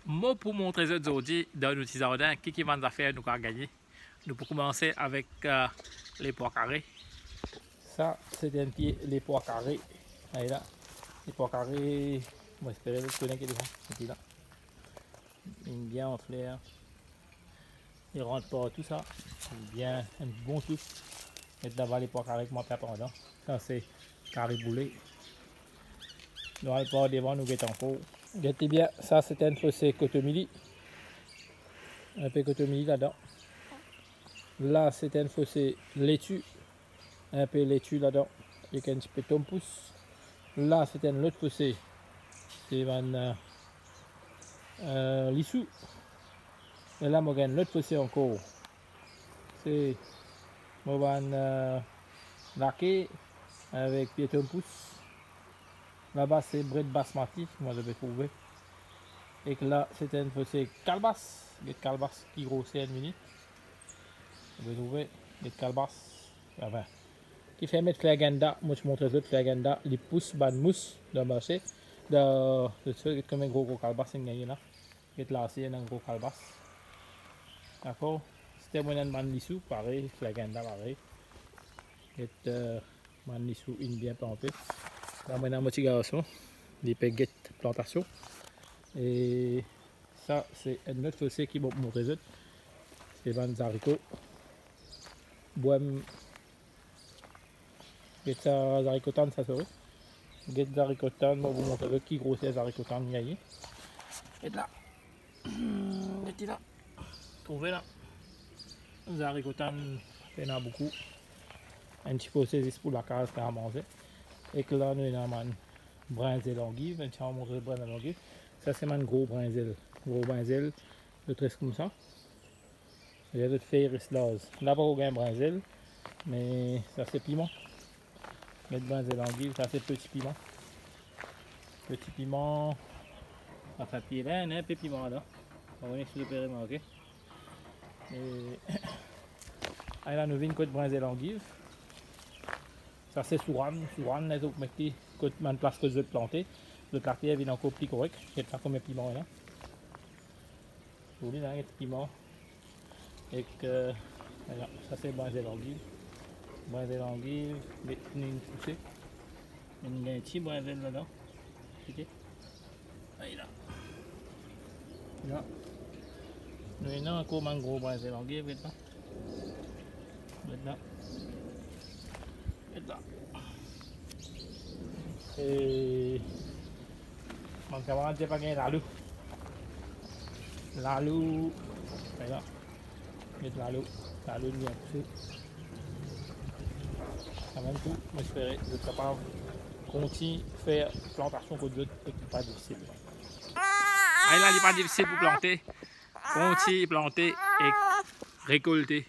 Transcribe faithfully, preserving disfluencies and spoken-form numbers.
Mo pou montre zot zordi dan nou ti zardin ki ki bann zafer nou kapav gagne. Nou pou koumanse avek, eh, lepwa kare. Sa se enn pie lepwa kare. Ala la, lepwa kare, mo espere zot kone ki li la. Li bien an fler. Li rant partou sa. Bien, enn bon touf. Met laba lepwa kare ek mwa pep andan. Sa se kare boule. Nou al par devan, nou get ankor. Get li bien, sa se enn fose kotomili. Enpe kotomili ladan. La se enn fose leti. Enpe leti ladan. Ek enn tipe tompous. La se enn lot fose. Se bann, eh, eh, lisou. E la mo gagn lot fose ankor. Se mo bann, eh, lake avek pie tompous. Laba se bred basmati, mo pe trouve. Ek la se enn fose kalbas. Get kalbas ki groser inn vini. Mo pe trouve, get kalbas. Anfin, kifer met fler ginda, mo ti montre zot fler ginda, li pous bann mous dan marse. Dan, zot, get kouma gro gro kalbas inn gagne la. Get la osi, ena gro kalbas. Dakor? Sete mo ena bann lisou, parey, fler ginda, parey. Get, eh, bann lisou inn bien plante. La mo ena mo ti garson, li pe get plantasion. E sa se enn lot fose ki mo montre zot. Se bann zariko. Bwem. Get sa zariko tann sa, sori. Get zariko tann, mo pou montre zot ki groser zariko tann li gagne. Get la. Get li la. Trouve la. Zariko tann, pena boukou. Enn ti fose zis pou lakaz, pou manze. Ek la nou ena bann brinzel angiv, enn ti mo montre brinzel angiv. Sa se bann gro brinzel. Gro brinzel, zot res koumsa. Zot fey res larz. La pa'kor gagn brinzel, me sa se piman. Met brinzel angiv, sa se peti piman. Peti piman, anfin, pie la, ena enpe piman ladan. Mo pa kone si zot pe remarke. E, ala nou vinn kot brinzel angiv. Sa se souran, souran, la zot met li kot bann plas kot zot plante. Zot later vinn ankor pli korek. Get sa kouma piman la. Pou li la, get piman. Ek, eh, ala, sa se brinzel angiv. Brinzel angiv, met inn pouse. Inn gagn ti brinzel ladan. Kite. Ala. La. Nou ena ankor bann gro brinzel angiv, get la. Get la. Get la. E bann kamarad dir pa gagn lalou. Lalou. Ala. Met lalou. Lalou bien pouse. Sa mem tou, mo espere zot kapav kontign fer plantasion kot zot e ki pa difisil. Ala, li pa difisil pou plante. Kontign plante ek rekolte.